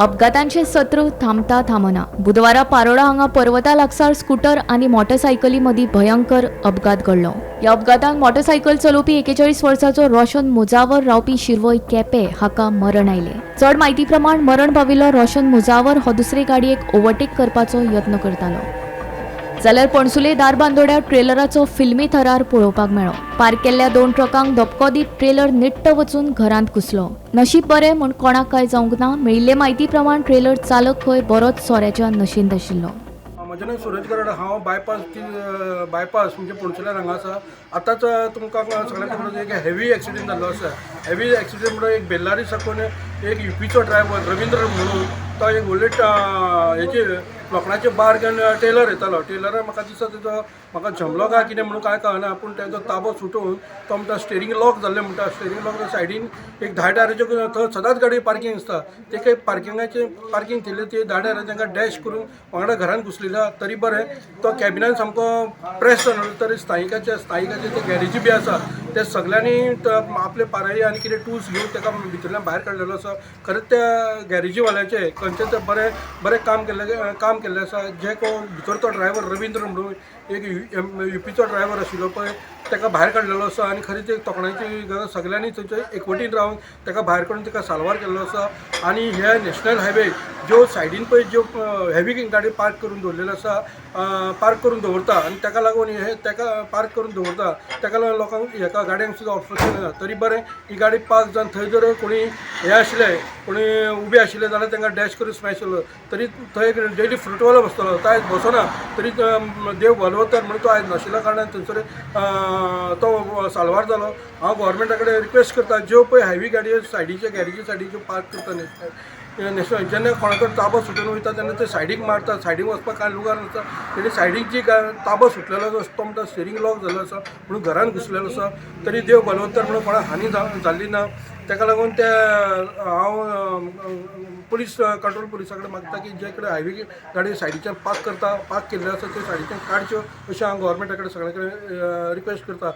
अपघातांचे सत्र थांबता थांबना. बुधवारा पारोडा हांगा पर्वता लागसार स्कूटर आनी मोटरसायकली मदीं भयंकर अपघात घडलो. ह्या अपघातांत मोटरसायकल चलोवपी 41 वर्साचो रोशन मुजावर रावपी शिरवय केपे हाका मरण आयलें. चड म्हायती प्रमाण मरण पाविल्लो रोशन मुजावर हो दुसरे गाडयेक ओव्हरटेक करपाचो यत्न करतालो. जाल्यार पणसुले धारबांदोड्या ट्रेलराचो फिल्मी थरार पळोवपाक मेळ्ळो. पार्क केल्ल्या 2 ट्रकांक धपको दीत ट्रेलर निट्ट वचून घरांत घुसलो. नशीब बरें म्हूण कोणाक कांय जावंक ना. मेळिल्ले म्हायती प्रमाण ट्रेलर चालक खंय बरोच सोऱ्याच्या नशेंत आशिल्लो. म्हजें नांव सुरज गरड. हांव बायपास बायपास म्हणजे पणसुल्यान हांगा आसा. आतांच तुमकां सगळ्यांक खबर, एक हेवी एक्सिडंट जाल्लो आसा. हेवी एक्सिडंट म्हणून एक बेल्लारी साकून एक युपीचो ड्रायव्हर रविंद्र म्हणून तो एक व्हडले हेजे लोखणाचे बार घेवन टेलर येतालो. टेलरान म्हाका दिसता तेजो म्हाका जमलो काय कितें म्हणून कांय कळना, पूण तेजो ताबो सुटून तो म्हणटा स्टेरींग लॉक जाल्लें म्हणटा. स्टेरींग लॉक सायडीन एक 10 टायराच्यो, थंय सदांच गाडी पार्कींग आसता, ते काही पार्किंगाचे पार्कींग केल्ले ते 10 टायरां तांकां डॅश करून वांगडा घरान घुसलेलो. तरी बरें तो कॅबिनान सामको प्रेस जालो, तरी स्थायिकाचे स्थायिकाचे ते गॅरेजी बी आसा ते सगळ्यांनी आपले पाराई आनी कितें टूल्स घेवन ताका भितरल्यान भायर काडलेलो आसा. खरेंच त्या गॅरेजीवाल्याचे खंयचें ते बरें बरें काम केल्लें आसा. जे कोण भितर तो ड्रायव्हर रविंद्र म्हणून एक युपीचो ड्रायव्हर आशिल्लो पळय, ताका भायर काडलेलो आसा आनी खरी ती तोखणायची गरज. सगळ्यांनी थंयचे एकवटीन रावन ताका भायर काडून ताका साल्वार केल्लो आसा. आनी हे नॅशनल हायवे ज्यो सायडीन पळय ज्यो हेवी गाडी पार्क करून दवरलेल्यो आसा, पार्क करून दवरता आनी ताका लागून हे ताका पार्क करून दवरता, ताका लागून लोकांक हेका गाडयांक सुद्दां ऑब्स्ट्रक्शन येता. तरी बरें ही गाडी पार्क जावन थंय जर कोणी हे आशिल्ले, कोणी उबे आशिल्ले जाल्यार तांकां डॅश करून स्मॅश जालो. तरी थंय एक डेली फ्रुटवालो बसतलो, तो आयज बसना, तरी देव बलवतर म्हणून तो आयज नाशिल्ल्या कारणान थंयसर तो साल्वार जालो. हांव गोवोरमेंटा कडेन रिक्वेस्ट करता, ज्यो पळय हायवे गाडयो सायडीचे गॅरेजी सायडीच्यो पार्क करता नॅशनल नॅशनल, जेन्ना कोणाचो ताबो सुटून वयता तेन्ना ते सायडीक मारता. सायडीक वचपाक कांय लुगार नासता. तेणी सायडीक जी ताबो सुटलेलो आसा, तो म्हणटा स्टेरींग लॉक जाल्लो आसा म्हणून घरान घुसलेलो आसा. तरी देव बलवंतर म्हणून कोणाक हानी जाल्ली ना. ताका लागून ते हांव पुलीस कंट्रोल पुलिसा कडेन मागता की जे कडेन हायवे गाडी सायडीच्यान पार्क करता, पार्क केल्ल्यो आसा, त्यो सायडीच्यान काडच्यो अशें हांव गोवोरमेंटा कडेन सगळे कडेन रिक्वेस्ट करता.